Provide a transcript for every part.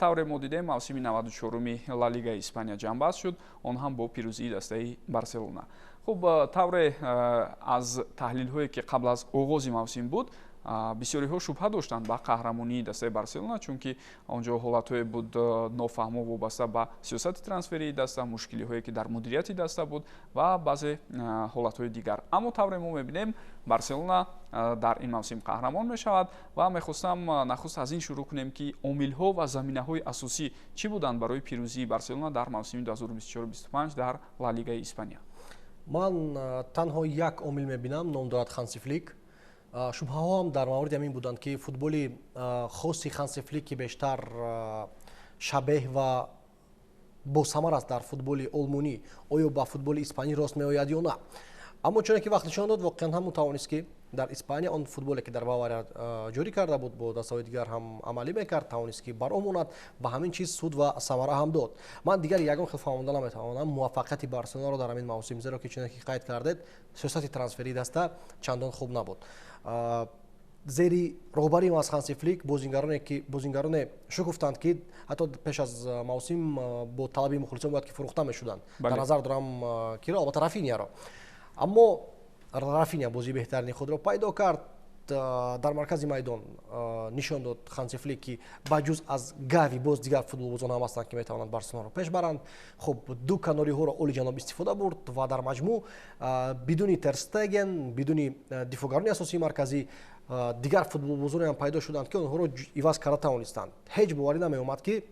Тавре мо дидем, мавсими 94-уми Ла Лигаи Испания ҷамъбаст шуд, он ҳам бо пирӯзии дастаи Барселона. Хуб, тавре аз таҳлилҳое, ки қабл аз оғози мавсим буд, бисёриҳо шубҳа доштанд ба қаҳрамонии дастаи Барселона, чунки он ҷо ҳолатҳое буд нофаҳмо вобаста ба сиёсати трансферии даста, мушкилиҳое, ки дар мудирияти даста буд, ва баъзе ҳолатҳои дигар. Аммо тавре мо мебинем, Барселона дар ин мавсим қаҳрамон мешавад ва мехостам нахуст аз ин шурӯъ кунем, ки омилҳо ва заминаҳои асосӣ чӣ буданд барои пирӯзии Барселона дар мавсими 2024-25 дар Ла Лигаи Испания. Ман танҳо як омил мебинам, ном дорад Ханси Флик. Шубҳаҳо ҳам дар мавриди ҳамин буданд, ки футболи хоси Ханси Флик, ки бештар шабеҳ ва босамар аст дар футболи олмонӣ, оё ба футболи испанӣ рост меояд ё на. Аммо чуне ки вақт нишон дод, воқеан ҳам тавонист, ки дар Испания он футболе, ки дар Бавария ҷорӣ карда буд, бо дастаҳои дигар ҳам амалӣ мекард, тавонист, ки бароҳ монад ва ҳамин чиз суд ва самара ҳам дод. Ман дигар ягон хел фаҳмонда наметавонам муваффақияти Барселонаро дар ҳамин мавсим, зеро ки, чуне ки қайд кардед, сиёсати трансферии даста чандон хуб набуд. Зери роҳбарии аз Ханси Флик бозингароне, ки бозингароне шукуфтанд, ки ҳатто пеш аз мавсим бо талаби мухлисон бояд ки фурӯхта мешуданд. Дар назар дорам киро? Албатта, Рафиняро. Аммо Рафиня бозии беҳтарини худро пайдо кард дар маркази майдон. Нишон дод Ханси Флик, ки ба ҷуз аз Гави боз дигар футболбозон ҳам ҳастанд, ки метавонанд Барселонаро пеш баранд. Хуб, ду канориҳоро олиҷаноб истифода бурд ва дар маҷмӯъ бидуни Терстеген, бидуни дифоъгарони асосии марказӣ дигар футболбозоне ҳам пайдо шуданд, ки онҳоро иваз карда тавонистанд. Ҳеҷ боварӣ намеомад, ки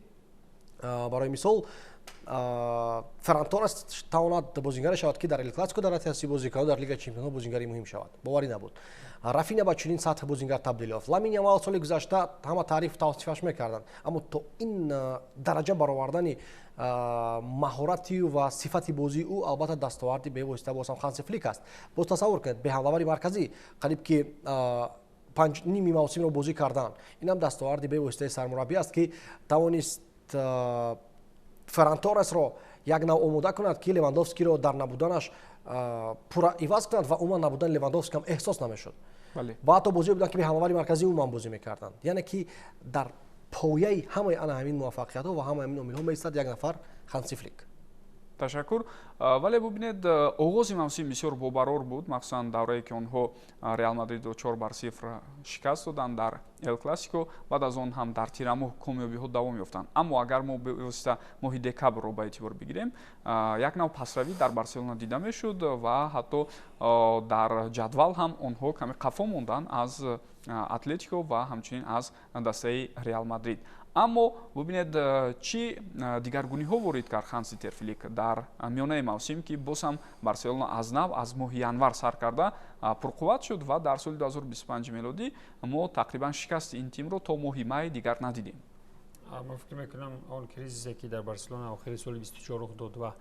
барои мисол Ферран Торрес тавонад бозингаре шавад, ки дар Эл Классико дар ҳайати бозӣ кард, дар Лигаи чемпионҳо бозингари муҳим шавад. Боварӣ набуд. Рафиня ба чунин сатҳ бозингар табдил ёфт. Ламин Ямал соли гузашта ҳама таъриф тавсифаш мекарданд, аммо то ин дараҷа баровардани маҳорати ва сифати бозии ӯ албатта дастоварди бевосита боз ҳам Ханси Флик аст. Боз тасаввур кунед, беҳамлавари марказӣ қариб ки панҷ ними мавсимро бозӣ кардан, инам дастоварди бевоситаи сармураббӣ аст, ки тавонист Ферран Торресро як нав омода кунад, ки Левандовскиро дар набуданаш пурра иваз кунад ва умуман набудани Левандовски ҳам эҳсос намешуд. Ва ҳатто бозие буданд, ки беҳамлавари марказӣ умуман бозӣ мекарданд. Яъне ки дар пояи ҳамаи ана ҳамин муваффақиятҳо ва ҳамаи ҳамин омилҳо меистад як нафар: Ханси Флик. Ташаккур. Вале бубинед, оғози мавсим бисёр бобарор буд, махсусан даврае, ки онҳо Реал Мадридро 4 бар 0 шикаст доданд дар Эл Классико. Баъд аз он ҳам дар тирамоҳ комёбиҳо давом ёфтанд. Аммо агар мо бевосита моҳи декабрро ба эътибор бигирем, як нав пасравӣ дар Барселона дида мешуд ва ҳатто дар ҷадвал ҳам онҳо каме қафо монданд аз Атлетико ва ҳамчунин аз дастаи Реал Мадрид. Аммо бубинед, чӣ дигаргуниҳо ворид кард Ханси Флик дар миёнаи мавсим, ки боз ҳам Барселона аз нав аз моҳи январ сар карда пурқувват шуд ва дар соли 2025 мелодӣ мо тақрибан шикасти ин тимро то моҳи май дигар надидем. Ман фикр мекунам, он кризисе, ки дар Барселона охири соли 24 рух дод ва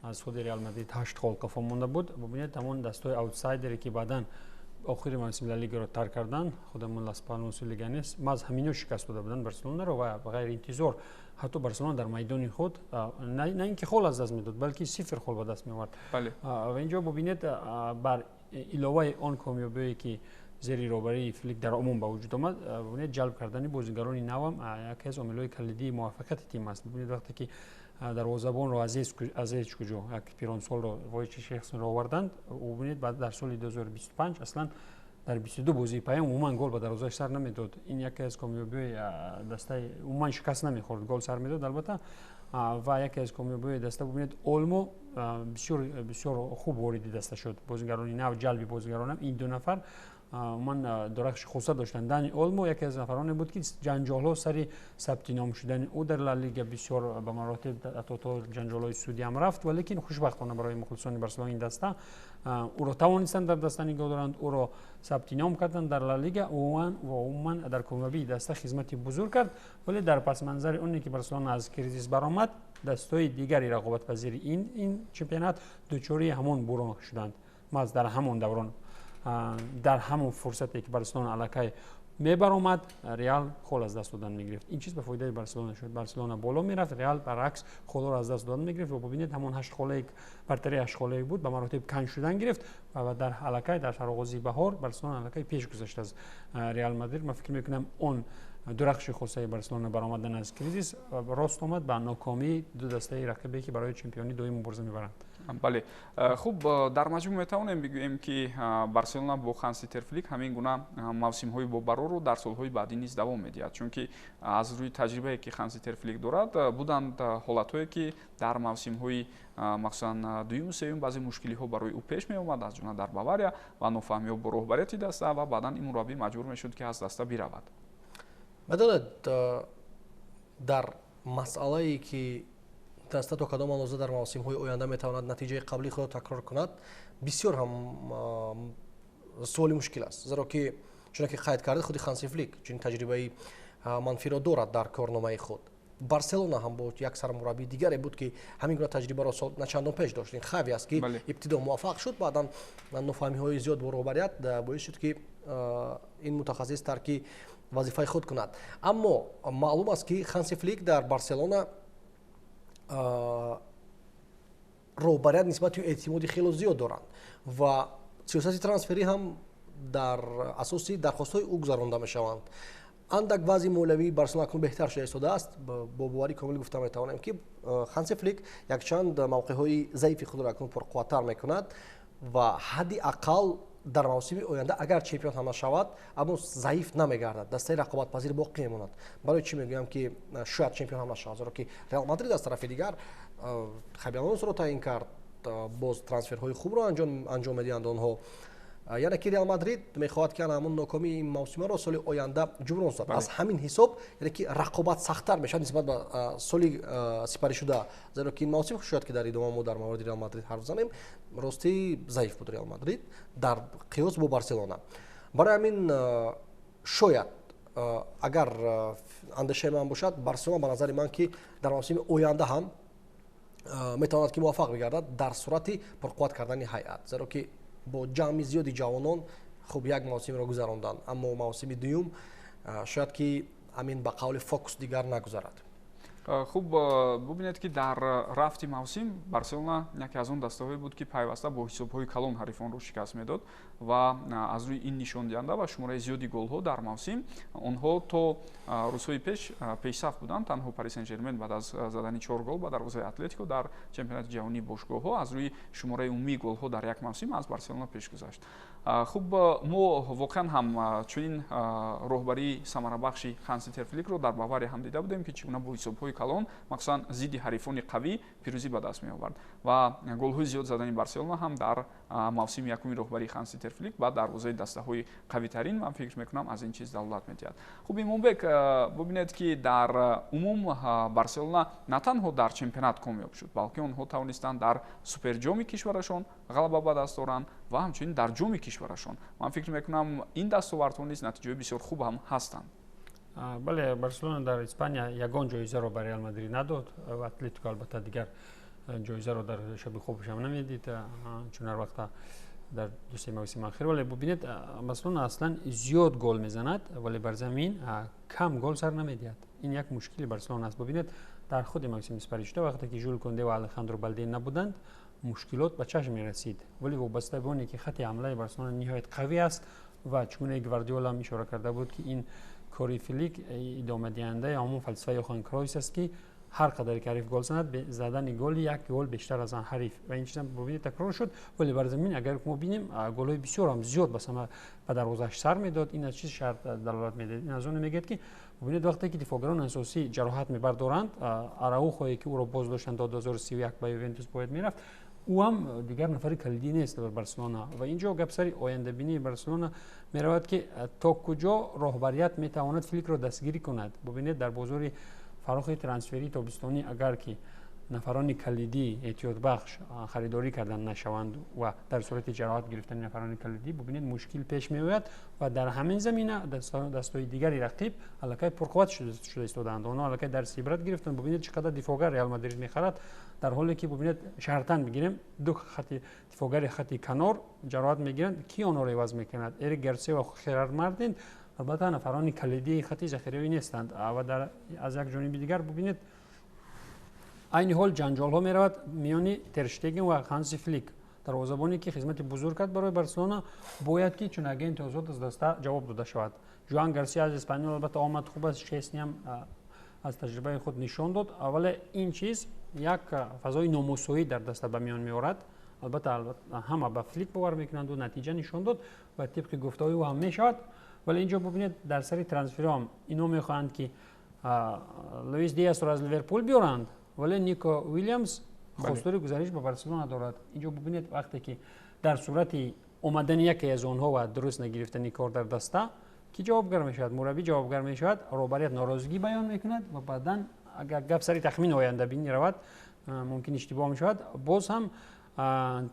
аз худи Реал Мадрид ҳашт хол қафо монда буд, бубинед, ҳамон дастҳои аутсайдере, ки баъдан охири мавсими Ла Лигаро тарк карданд, худамон Лас Палмасу Леганес, маҳз ҳамино шикаст дода буданд Барселонаро ва ғайриинтизор ҳатто Барселона дар майдони худ на ин ки хол аз даст медод, балки сифр хол ба даст меовард. Ва инҷо бубинед, бар иловаи он комёбие, ки зери роҳбарии Флик дар умум ба вуҷуд омад, бубинед, ҷалб кардани бозигарони навам яке аз омилҳои калидии муваффақияти тим аст. Бубинед, вақте ки дарвозабонро аз ҳеҷ куҷо, як пиронсолро, Войчех Шчесниро оварданд, бубинед, баъд дар соли 2025 аслан дар 22 бозии паём умуман гол ба дарвозааш сар намедод. Ин яке аз комёбиҳои дастаи, умуман шикаст намехӯрд, гол сар медод албатта. Ва яке аз комёбиҳои даста, бубинед, Олмо бисёр бисёр хуб вориди даста шуд. Бозигарони нав, ҷалби бозигаронам, ин ду нафар умуман дурахши хоса доштанд. Дани Олмо яке аз нафароне буд, ки ҷанҷолҳо сари сабти ном шудани ӯ дар Ла Лига бисёр ба маротиб, ҳатто то ҷанҷолҳои судӣ ҳам рафт. Валекин хушбахтона барои мухлисони Барселона, ин даста ӯро тавонистанд дар даста нигоҳ доранд, ӯро сабти ном карданд дар Ла Лига ва умуман дар комёбии даста хизмати бузург кард. Вале дар пасманзари оне ки Барселона аз кризис баромад, дастҳои дигари рақобатпазири ин чемпионат дучори ҳамон буҳрон шуданд. Маҳз дар ҳамон даврон, дар ҳамон фурсате, ки Барселона аллакай мебаромад, Реал хол аз даст додан мегирифт. Ин чиз ба фоидаи Барселона шуд. Барселона боло мерафт, Реал баръакс холҳоро аз даст додан мегирифт. Ва бубинед, ҳамон ҳаштхолаи бартарии ҳаштхолае буд, ба маротиб кам шудан гирифт ва дар аллакай дар сароғози баҳор Барселона аллакай пеш гузашт аз Реал Мадрид. Ман фикр мекунам, он Дурахши хосаи Барселона баромадан аз кризис рост омад ба нокомии ду дастаи рақибе, ки барои чемпионӣ доим мубориза мебаранд. Бале, хуб, дар маҷмӯъ метавонем бигӯем, ки Барселона бо Ханси Флик ҳамин гуна мавсимҳои бобарорро дар солҳои баъдӣ низ давом медиҳад, чунки аз рӯи таҷрибае, ки Ханси Флик дорад, буданд ҳолатҳое, ки дар мавсимҳои махсусан дуюму сеюм баъзе мушкилиҳо барои ӯ пеш меомад, аз ҷумла дар Бавария ва нофаҳмиҳо бо роҳбарияти даста, ва баъдан ин мураббӣ маҷбур мешуд, ки аз даста биравад. Медонед, дар масъалае, ки даста то кадом андоза дар мавсимҳои оянда метавонад натиҷаи қаблии худро такрор кунад, бисёр ҳам суоли мушкил аст, зеро ки, чуноке ки қайд кардед, худи Ханси Флик чунин таҷрибаи манфиро дорад дар корномаи худ. Барселона ҳам бо як сармураббии дигаре буд, ки ҳамин гуна таҷрибаро начандон пеш дошт. Ин Хави аст, ки ибтидо муваффақ шуд, баъдан нофаҳмиҳои зиёд бо роҳбарият боис шуд, ки ин мутахассис тарки вазифаи худ кунад. Аммо маълум аст, ки Ханси Флик дар Барселона роҳбарият нисбати эътимоди хело зиёд доранд ва сиёсати трансферӣ ҳам дар асоси дархостҳои ӯ гузаронда мешаванд. Андак вазъи молиявии Барселона акнун беҳтар шуда истодааст. Бо боварӣ комил гуфта метавонем, ки Ханси Флик якчанд мавқеъҳои заифи худро акнун пурқувваттар мекунад ва ҳадди ақал дар мавсими оянда, агар чемпион ҳам нашавад, аммо заиф намегардад, дастаи рақобатпазир боқӣ мемонад. Барои чӣ мегӯям, ки шояд чемпион ҳам нашавад? Зеро ки Реал Мадрид аз тарафи дигар Хаби Алонсоро таъин кард, боз трансферҳои хубро анҷом медиҳанд онҳо. Яъне ки Реал Мадрид мехоҳад, ки ана ҳамон нокомии ин мавсимаро соли оянда ҷуброн созад. Аз ҳамин ҳисоб, яъне ки рақобат сахттар мешавад нисбат ба соли сипаришуда, зеро ки ин мавсим, шояд ки дар идома мо дар мавриди Реал Мадрид ҳарф занем, ростӣ заиф буд Реал Мадрид дар қиёс бо Барселона. Барои ҳамин, шояд, агар андешаи ман бошад, Барселона, ба назари ман, ки дар мавсими оянда ҳам метавонад, ки муваффақ бигардад дар сурати пурқувват кардани ҳайат, зеро ки бо ҷамъи зиёди ҷавонон хуб як мавсимро гузаронданд, аммо мавсими дуюм шояд ки ҳамин ба қавли фокус дигар нагузарад. Хуб, бубинед, ки дар рафти мавсим Барселона яке аз он дастаҳое буд, ки пайваста бо ҳисобҳои калон ҳарифонро шикаст медод ва аз рӯи ин нишондиҳанда ва шумораи зиёди голҳо дар мавсим онҳо то рӯзҳои пеш пешсаф буданд. Танҳо Пари Сен Жермен баъд аз задани чор гол ба дарвозаи Атлетико дар чемпионати ҷаҳонии бошгоҳҳо аз рӯи шумораи умумии голҳо дар як мавсим аз Барселона пеш гузашт. Хуб, мо воқеан ҳам чунин роҳбарии самарабахши Ханси Фликро дар Бавария ҳам дида будем, ки чӣ гуна бо ҳисобҳои калон, махсусан зидди ҳарифони қавӣ, пирӯзӣ ба даст меовард. Ва голҳои зиёд задани Барселона ҳам дар мавсими якуми роҳбарии Ханси Флик ба дарвозаи дастаҳои қавитарин, ман фикр мекунам, аз ин чиз далолат медиҳад. Хуб, Имомбек, бубинед, ки дар умум Барселона на танҳо дар чемпионат комёб шуд, балки онҳо тавонистанд дар суперҷоми кишварашон ғалаба ба даст оранд ва ҳамчунин дар ҷоми кишварашон. Ман фикр мекунам, ин дастовардҳо низ натиҷаҳои бисёр хуб ҳам ҳастанд. Бале, Барселона дар Испания ягон ҷоизаро ба Реал Мадрид надод ва Атлетико албатта дигар ҷоизаро дар шаби хобашам намедид, чун ҳар вақта дар 2-се мавсими ахир. Вале бубинед, Барселона аслан зиёд гол мезанад, вале бар замин кам гол сар намедиҳад. Ин як мушкили Барселона аст. Бубинед, дар худи мавсими сипаришуда, вақте ки Жул Конде ва Алехандро Балде набуданд, мушкилот ба чашм мерасид. Вале вобаста ба оне ки хати ҳамлаи Барселона ниҳоят қавӣ аст ва чуне Гвардиола ҳам ишора карда буд, ки ин кори Флик идомадиҳандаи ҳамон фалсафаи Йохан Кройс аст, ки ҳар қадаре ки ҳариф гол занад, задани голи як гол бештар аз ҳариф. Ва ин чизам, бубинед, такрор шуд. Вале бар замин агар мо бинем, голҳои бисёр ҳам зиёд ба сама ба дарвозааш сар медод. Ин аз чиз шарт далолат медиҳад? Ин аз оне мегӯяд, ки бубинед, вақте ки дифоъгарон асосӣ ҷароҳат мебардоранд, Араухое, ки ӯро боз доштанд то 2031 ба Ювентус бояд мерафт, ӯ ҳам дигар нафари калидӣ нест дар Барселона. Ва инҷо гап сари ояндабинии Барселона меравад, ки то куҷо роҳбарият метавонад Фликро дастгирӣ кунад. Бубинед, дар бозори фарохи трансферии тобистонӣ, агар ки нафарони калидӣ эҳтиётбахш харидорӣ кардан нашаванд ва дар сурати ҷароҳат гирифтани нафарони калидӣ, бубинед, мушкил пеш меояд. Ва дар ҳамин замина дастҳои дигари рақиб аллакай пурқувват шуда истодаанд. Онҳо аллакай дарси ибрат гирифтанд. Бубинед, чӣ қадар дифоъгар Реал Мадрид мехарад, дар ҳоле ки, бубинед, шартан бигирем, ду хати дифоъгари хати канор ҷароҳат мегиранд, ки онҳоро иваз мекунад? Эрик Гарсия ва Херар Мартин албатта нафарони калидии хати захиравӣ нестанд. Ва аз як ҷониби дигар, бубинед, айни ҳол ҷанҷолҳо меравад миёни Терштеген ва Ханси Флик. Дарвозабоне, ки хизмати бузург кард барои Барселона, бояд ки чун агенти озод аз даста ҷавоб дода шавад. Жуан Гарсия аз Эспаньол албатта омад, хуб аст, Шчесни ҳам аз таҷрибаи худ нишон дод, вале ин чиз як фазои номусоид дар даста ба миён меорад. Албатта, ҳама ба Флик бовар мекунанду натиҷа нишон дод ва тибқи гуфтаҳои ӯ ҳам мешавад. Вале инҷо бубинед, дар сари трансферҳо ҳам ино мехоҳанд, ки Луис Диасро аз Ливерпул биёранд, вале Нико Уилямс хостори гузариш ба Барселона дорад. Инҷо бубинед, вақте ки дар сурати омадани яке аз онҳо ва дуруст нагирифтани кор дар даста, ки ҷавобгар мешавад? Мураббӣ ҷавобгар мешавад, роҳбарият норозигӣ баён мекунад ва баъдан, агар гап сари тахмини ояндабинӣ равад, мумкин иштибоҳ мешавад. Боз ҳам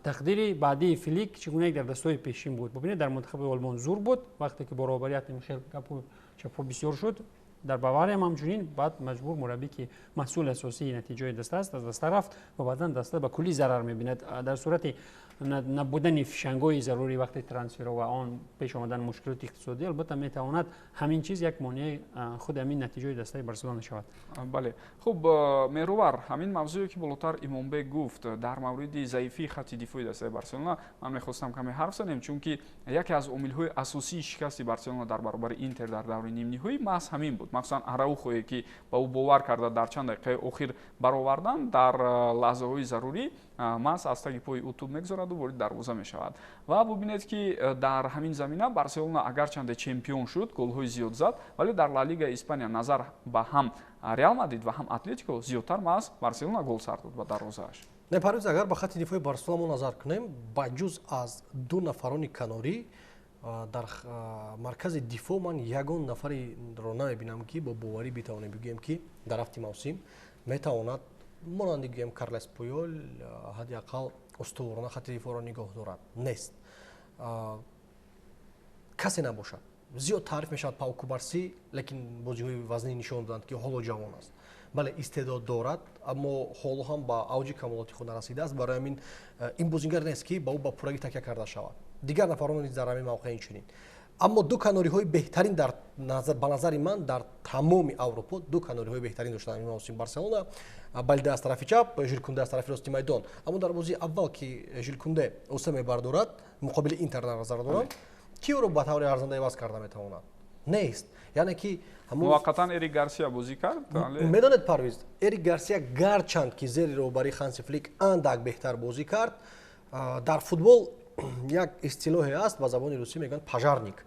тақдири баъдии Флик чӣ гуна дар дастҳои пешин буд? Бубинед, дар мунтахаби Олмон зур буд, вақте ки бо роҳбарият хел гапу чапҳо бисёр шуд. Дар Бавариям ҳамчунин, баъд маҷбур мураббӣ, ки масъули асосии натиҷаи даста аст, аз даста рафт ва баъдан даста ба куллӣ зарар мебинад. Дар сурати набудани фишангҳои зарурӣ вақти трансферҳо ва он пеш омадани мушкилоти иқтисодӣ, албатта, метавонад ҳамин чиз як монеаи худи ҳамин натиҷаи дастаи Барселона шавад. Бале, хуб, Меҳрувар, ҳамин мавзӯе, ки болотар Имомбек гуфт дар мавриди заифии хатти дифои дастаи Барселона, ман мехостам каме ҳарф занем, чунки яке аз омилҳои асосии шикасти Барселона дар баробари Интер дар даври нимниҳоӣ маҳз ҳамин буд. Махсусан Араухое, ки ба ӯ бовар карда, дар чанд дақиқаи охир баровардан, дар лаҳзаҳои зарурӣ маҳз аз таги пои ӯ тӯб мегузораду ворид дарвоза мешавад. Ва бубинед, ки дар ҳамин замина Барселона агарчанде чемпион шуд, голҳои зиёд зад, вале дар Ла Лигаи Испания назар ба ҳам Реал Мадрид ва ҳам Атлетико зиёдтар маҳз Барселона гол сар дод ба дарвозааш. Не, Парвиз, агар ба хатти дифои Барселона мо назар кунем, ба ҷуз аз ду нафарони канорӣ дар маркази дифоъ ман ягон нафареро намебинам, ки бо боварӣ битавонем бигӯем, ки дар рафти мавсим метавонад, монанди гӯем Карлес Пуёл, ҳадди ақал устуворона хатти дифоъро нигоҳ дорад. Нест, касе набошад. Зиёд таъриф мешавад Пау Кубарси, лекин бозиҳои вазнӣ нишон доданд, ки ҳоло ҷавон аст. Бале, истеъдод дорад, аммо ҳоло ҳам ба авҷи камолоти худ нарасидааст. Барои ҳамин ин бозингар нест, ки ба ӯ ба пуррагӣ такя карда шавад. Дигар нафарон низ дар ҳамин мавқеъ инчунин. Аммо ду канориҳои беҳтарин ба назари ман дар тамоми Аврупо, ду канориҳои беҳтарин доштанд ин мавсим Барселона: Балде аз тарафи чап, Жул Кунде аз тарафи рости майдон. Аммо дар бозии аввал, ки Жул Кунде оса мебардорад муқобили Интер, дар назар дорам, ки ӯро ба таври арзанда иваз карда метавонад? Нест. Яъне ки Муваққатан Эрик Гарсия бозӣ кард. Медонед, Парвиз, Эрик Гарсия гарчанд ки зери роҳбарии Ханси Флик андак беҳтар бозӣ кард, дар футбол як истилоҳе аст, ба забони русӣ мегӯянд пожарник.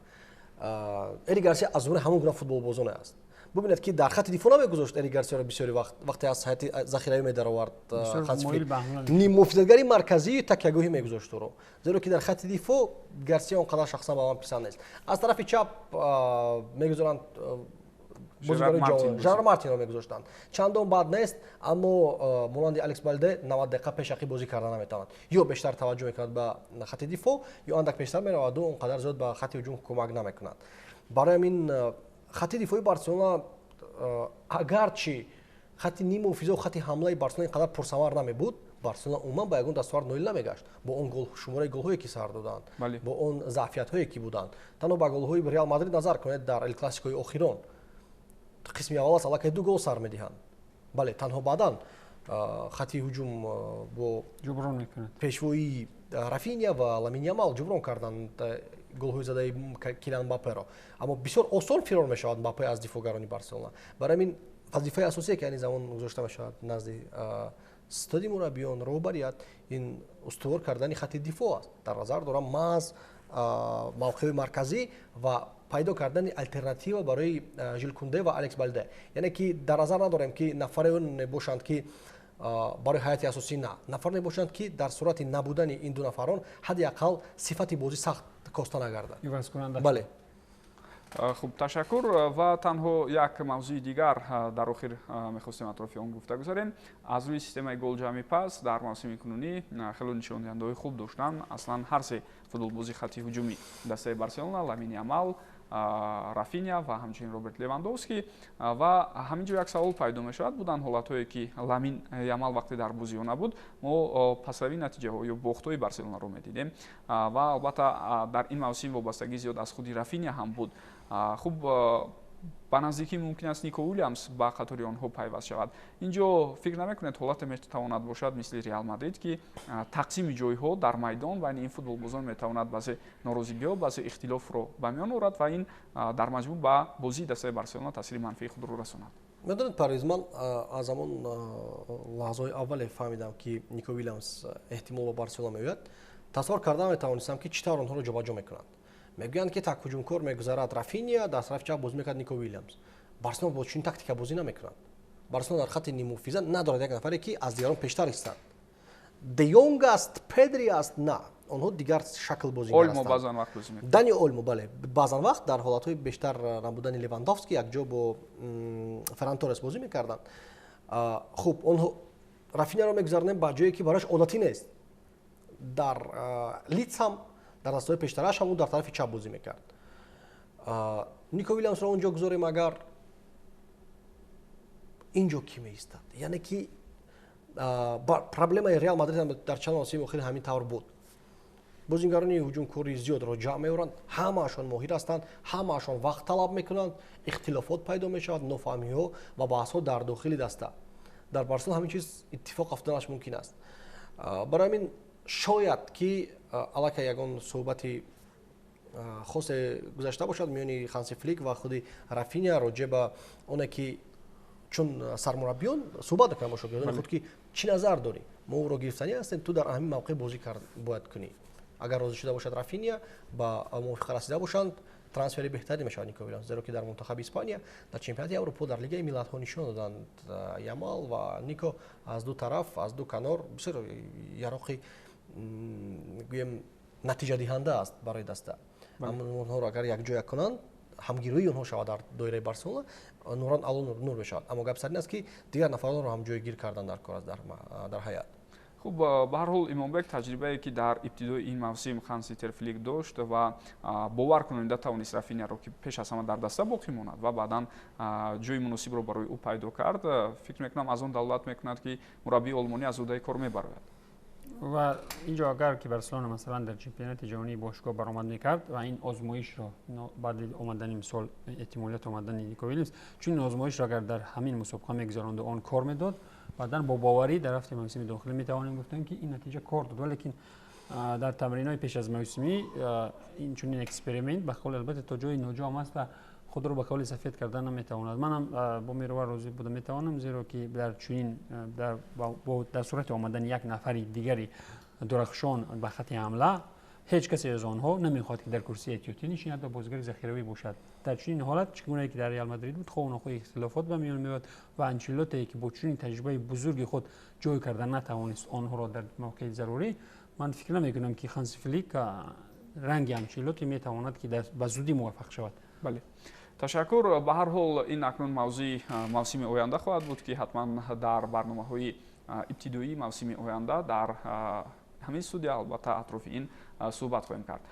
Эрик Гарсия аз зумраи ҳамон гуна футболбозоне аст. Бубинед, ки дар хатти дифоъ намегузошт Эрик Гарсияро бисёри вақт, вақте аз ҳайати захиравӣ медаровард Ханси Флик, ниммуҳофизатгари марказии такягоҳӣ мегузошт ӯро, зеро ки дар хатти дифоъ Гарсия он қадар шахсан ба ман писанд нест. Аз тарафи чап мегузоранд бозигарои ҷавон, Жерар Мартинро мегузоштанд, чандон бад нест, аммо монанди Алекс Балде 90 дақиқа пешақӣ бозӣ карда наметавонад. Ё бештар таваҷҷӯҳ мекунад ба хатти дифоъ, ё андак пештар мераваду он қадар зиёд ба хатти ҳуҷум кӯмак намекунад. Барои ҳамин хатти дифои Барселона, агарчи хатти ниммуҳофиза хатти ҳамлаи Барселона ин қадар пурсамар намебуд, Барселона умуман ба ягон дастовард ноил намегашт бо он шумораи голҳое, ки сар доданд, бо он заъфиятҳое, ки буданд. Танҳо ба голҳои Реал Мадрид назар кунед дар Эл Классикои охирон. Қисми аввал аст, аллакай ду гол сар медиҳанд. Бале, танҳо баъдан хатти ҳуҷум бо ҷуброн мекунад. Пешвоии Рафиня ва Ламин Ямал ҷуброн карданд голҳои задаи Килиан Мбапперо. Аммо бисёр осон фирор мешавад Мбаппе аз дифоъгарони Барселона. Барои ҳамин вазифаи асосие, ки айни замон гузошта мешавад назди стоди мураббиён, роҳбарият, ин устувор кардани хатти дифоъ аст. Дар назар дорам маҳз мавқеи марказӣ ва пайдо кардани алтернатива барои Жул Кунде ва Алекс Балде. Яъне ки дар назар надорем, ки нафаре бошанд, ки барои ҳайати асосӣ, на, нафароне бошанд, ки дар сурати набудани ин ду нафарон ҳадди ақал сифати бозӣ сахт коста нагардад. Бале. Хуб, ташаккур. Ва танҳо як мавзӯи дигар дар охир мехостем атрофи он гуфта гузарем. Аз рӯи системаи голҷамъи ПАС дар мавсими кунунӣ хело нишондиҳандаҳои хуб доштанд аслан ҳар се футболбози хатти ҳуҷумӣ дастаи Барселона: Ламин Ямал, Рафиня ва ҳамчунин Роберт Левандовский. Ва ҳамин ҷо як савол пайдо мешавад. Буданд ҳолатҳое, ки Ламин Ямал вақте дар бозиҳо набуд, мо пасравии натиҷаҳо ё бохтҳои Барселонаро медидем. Ва албатта, дар ин мавсим вобастагӣ зиёд аз худи Рафиня ҳам буд. Хуб. Ба наздикӣ мумкин аст Нико Уильямс ба қатори онҳо пайваст шавад. Инҷо фикр намекунед, ҳолате метавонад бошад мисли Реал Мадрид, ки тақсими ҷойҳо дар майдон байни ин футболбозон метавонад баъзе норозигиҳо, баъзе ихтилофро ба миён орад ва ин дар маҷмӯъ ба бозии дастаи Барселона таъсири манфии худро расонад? Медонед, Парвиз, ман аз ҳамон лаҳзаҳои аввале фаҳмидам, ки Нико Вильямс эҳтимол ба Барселона меояд. Тасаввур карда метавонистам, ки чӣ тавр онҳоро ҷобаҷо мекунанд. Мегӯянд, ки так ҳуҷумкор мегузарад Рафиния, дар тарафи чап бозӣ мекунад Нико Вильямс. Барселона бо чунин тактика бозӣ намекунад. Барселона дар хатти ниммуҳофиза надорад як нафаре, ки аз дигарон пештар истанд. Де Йонг аст, Педри аст, на, онҳо дигар шакл бозингар. Олмо баъзан вақт бозӣ мекунад. Дани Олмо, бале, баъзан вақт дар ҳолатҳои бештар набудани Левандовски якҷо бо Ферран Торрес бозӣ мекарданд. Хуб, онҳо Рафиняро мегузаронем ба ҷое, ки барояш одатӣ нест. Дар Лидс ҳам, дар дастаҳои пештараш ҳам ӯ дар тарафи чап бозӣ мекард. Нико Вильямсро он ҷо гузорем, агар ин ҷо кӣ меистад? Яъне ки проблемаи Реал Мадрид дар чанд мавсими охир ҳамин тавр буд. Бозингарони ҳуҷумкори зиёдро ҷамъ меоранд, ҳамаашон моҳир ҳастанд, ҳамаашон вақт талаб мекунанд, ихтилофот пайдо мешавад, нофаҳмиҳо ва баҳсҳо дар дохили даста. Дар Барселона ҳамин чиз иттифоқ афтоданаш мумкин аст. Барои ҳамин шояд ки аллакай ягон суҳбати хосе гузашта бошад миёни Ханси Флик ва худи Рафиня роҷеъ ба оне, ки чун сармураббиён суҳбат мекунанд бо шогирдони худ, ки чӣ назар дорӣ, мо ӯро гирифтанӣ ҳастем, ту дар ҳамин мавқеъ бозӣ бояд кунӣ. Агар розӣ шуда бошад Рафиния, ба мувофиқа расида бошанд, трансфери беҳтаре мешавад Нико Вильямс, зеро ки дар мунтахаби Испания, дар чемпионати Аврупо, дар Лигаи миллатҳо нишон доданд Ямал ва Нико аз ду тараф, аз ду канор бисёр яроқи, гӯем, натиҷадиҳанда аст барои даста. Онҳоро агар якҷоя кунанд, ҳамгироии онҳо шавад дар доираи Барселона, нуран ало нур мешавад. Аммо гап сар ин аст, ки дигар нафаронро ҳам ҷойгир кардан дар кор аст дар ҳайат. Хуб, ба ҳар ҳол, Имомбек, таҷрибае, ки дар ибтидои ин мавсим Ханси Флик дошт ва бовар кунонда тавонист Рафиняро, ки пеш аз ҳама дар даста боқӣ монад, ва баъдан ҷои муносибро барои ӯ пайдо кард, фикр мекунам, аз он далолат мекунад, ки мураббии олмонӣ аз ӯҳдаи кор мебарояд. Ва инҷо агар ки Барселона, масалан, дар чемпионати ҷаҳонии бошгоҳ баромад мекард ва ин озмоишро баъди омадани, мисол, эҳтимолият омадани Нико Вильямс, чун ин озмоишро агар дар ҳамин мусобиқа мегузаронду, он кор медод, баъдан бо боварӣ дар рафти мавсими дохилӣ метавонем гуфтем, ки ин натиҷа кор дод. Валекин дар тамринҳои пеш аз мавсимӣ ин чунин эксперимент ба қавли, албатта, то ҷои ноҷо аст ва худро ба қавли сафед кардан наметавонад. Манам бо Мерова розӣ буда метавонам, зеро ки дар чунин дар сурати омадани як нафари дигари дурахшон ба хати ҳамла, ҳеҷ касе аз онҳо намехоҳад, ки дар курсии эҳтиётӣ нишинад ва бозигари захиравӣ бошад. Дар чунин ҳолат, чӣ гунае ки дар Реал Мадрид буд, хоҳу нохоҳ ихтилофот ба миён меояд ва Анчелоттие, ки бо чунин таҷрибаи бузурги худ ҷой карда натавонист онҳоро дар мавқеи зарурӣ, ман фикр намекунам, ки Ханси Флик ранги Анчелотти метавонад, ки ба зудӣ муваффақ шавад. Бале, ташаккур. Ба ҳар ҳол, ин акнун мавзӯи мавсими оянда хоҳад буд, ки ҳатман дар барномаҳои ибтидоии мавсими оянда дар ҳамин студия албатта атрофи ин суҳбат хоҳем кард.